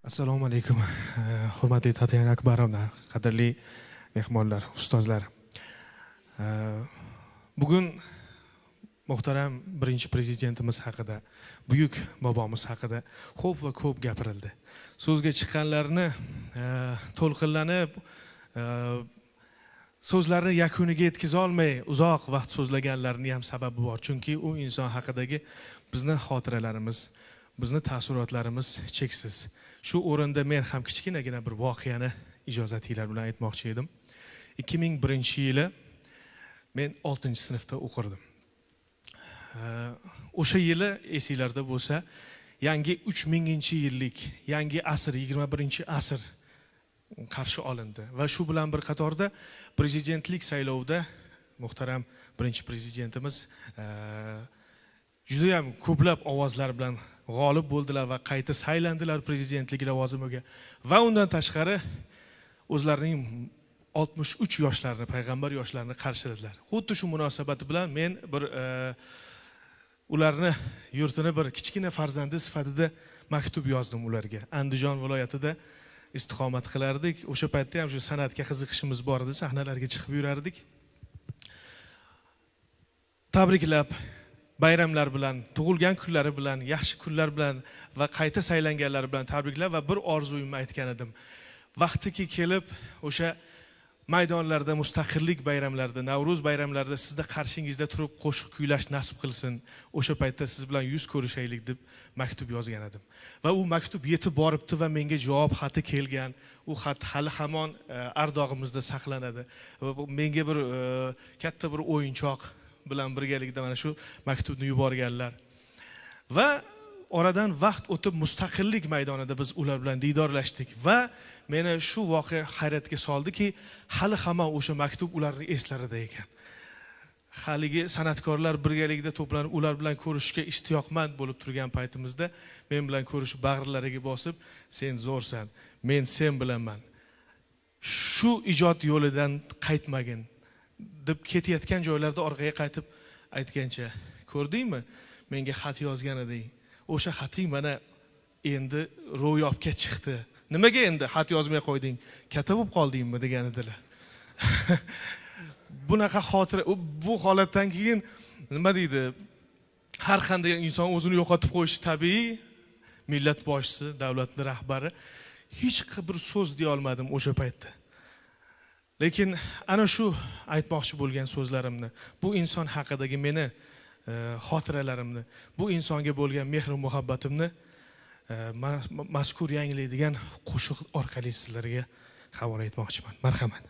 Assalomu alaykum, hurmatli Tatyana Akbarovna, qadrli mehmonlar, ustozlar. Bugun muhtaram birinchi prezidentimiz haqida, buyuk bobomiz haqida ko'p va ko'p gapirildi. So'zga chiqqanlarni to'lqinlanib, so'zlarni yakuniga yetkaza olmay uzoq vaqt so'zlaganlarining ham sababi bor. Chunki u inson haqidagi bizni xotiralarimiz, bizni taassurotlarimiz cheksiz. Shu o'rinda men ham kichkinagina bir voqeani ijozatinglar bilan aytmoqchi edim. 2001-yili men 6-sinfda o'qirdim. O'sha yili esinglarda bo'lsa, yangi 3000-yillik, yangi asr, 21-asr qarshi olindi va shu bilan bir qatorda prezidentlik saylovida muhtaram birinchi prezidentimiz juda ham ko'plab ovozlar bilan g'olib bo'ldilar va qayta saylandilar prezidentlik lavozimiga. Va undan tashqari o'zlarining 63 yoshlarini, payg'ambar yoshlarini qarshiladilar. Xuddi shu munosabati bilan men bir ularni yurtini bir kichkina farzandi sifatida maktub yozdim ularga. Andijon viloyatida istiqomat qilardik. O'sha paytda ham shu san'atga qiziqishimiz bor edi, sahnalarga chiqib yurardik. Tabriklab, bayramlar bilan, tug'ilgan kunlari bilan, yaxshi kunlar bilan va qayta saylanganlar bilan tabriklab va bir orzuyimni aytgan edim. Vaqtiki kelib o'sha maydonlarda, mustaqillik bayramlarida, Navro'z bayramlarida sizni qarshingizda turib qo'shiq kuylash nasib qilsin, o'sha paytda siz bilan yuz ko'rishaylik deb maktub yozgan edim. Va u maktub yetib boribdi va menga javob xati kelgan. U xat hali hamon ardog'imizda saqlanadi. Va menga bir katta bir o'yinchoq bilan birgalikda mana shu maktubni yuborganlar. Va oradan vaqt o'tib mustaqillik maydonida biz ular bilan diydorlashdik va meni shu voqea hayratga soldiki, hali hamon o'sha maktub ularning eslarida ekan. Haligi san'atkorlar birgalikda to'planib ular bilan ko'rishishga ishtiyoqmand bo'lib turgan paytimizda men bilan ko'rishib bag'rilariga bosib, sen zo'rsan, men sen bilanman, shu ijod yo'lidan qaytmagin deb ketayotgan joylarda orqaga qaytib aytgancha, ko'rdingmi, menga xat yozgan eding, o'sha xating mana endi ro'yobga chiqdi, nimaga endi xat yozmay qo'yding, katta bo'lib qoldingmi degan edilar. Bunaqa xotira, bu holatdan keyin nima deydi, har qanday inson o'zini yo'qotib qo'yishi tabiiy. Millat boshchisi, davlatning rahbari, hech bir so'z deya olmadim o'sha paytda. Lekin ana shu aytmoqchi bo'lgan so'zlarimni, bu inson haqidagi meni xotiralarimni, bu insonga bo'lgan mehr muhabbatimni mazkur yangilaydigan qo'shiq orqali sizlarga havola etmoqchiman. Marhamat.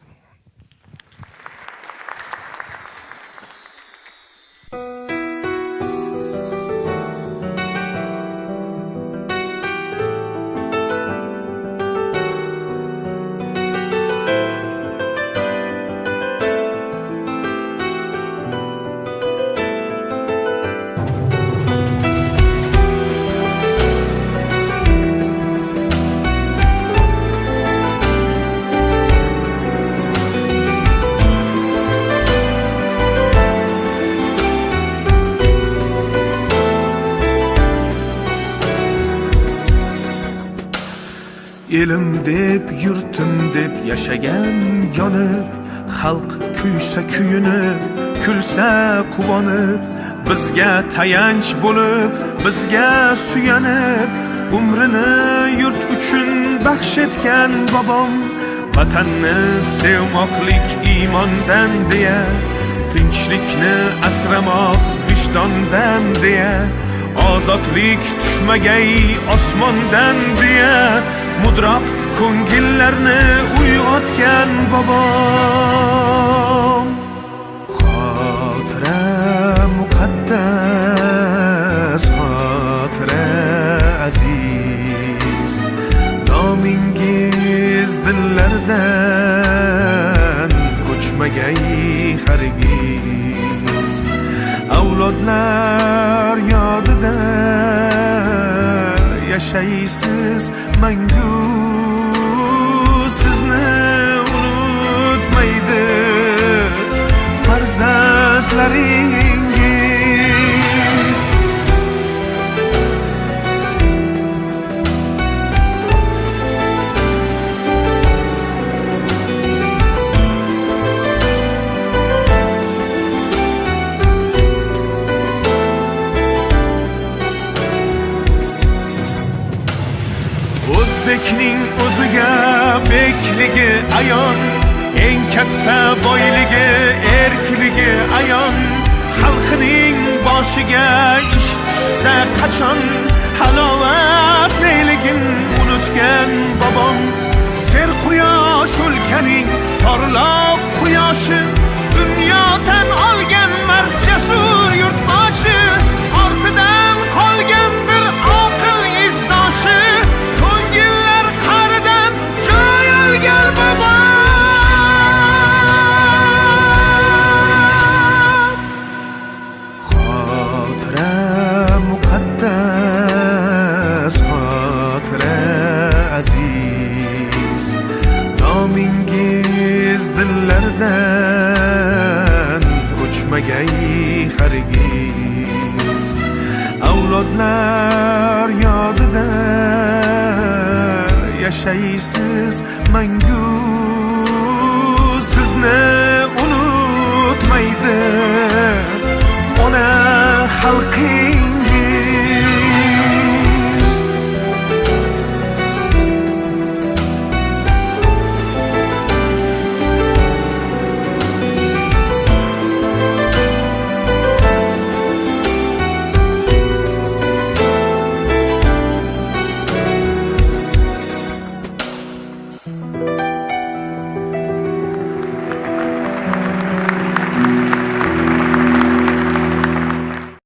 Elim deb, yurtim deb yashagan yonib, xalq kuysa kuyinib, kulsa quvonib, bizga tayanch bo'lib, bizga suyanib, umrini yurt uchun baxsh etgan bobom, vatanni sevmoqlik iymondan deya, tinchlikni asramoq vijdondan deya, ozodlik tushmagay osmondan deya, mudroq ko'ngillarni uyg'otgan bobom. Xotira muqaddas, xotira aziz, nomingiz dillardan o'chmagay hargiz. Avlodlar yodida yashaysiz mangu, sizni unutmaydi farzandlaringiz. O'zbekning o'ziga bekligi ayon, eng katta boyligi erkligi ayon. Xalqining boshiga ish tushsa qachon, halovat neligin unutgan bobom. Serquyosh o'lkaning porloq quyoshi, dunyodan olgan mard jasur yurtboshi, ortidan qolgan bir oqil izdoshi, ko'ngillar qa'ridan joy olgan bobom. Xotira muqaddas, xotira aziz, nomingiz dillardan o'chmagay hargiz. Avlodlar yodida yashaysiz mangu, sizni unutmaydi ona xalqingiz.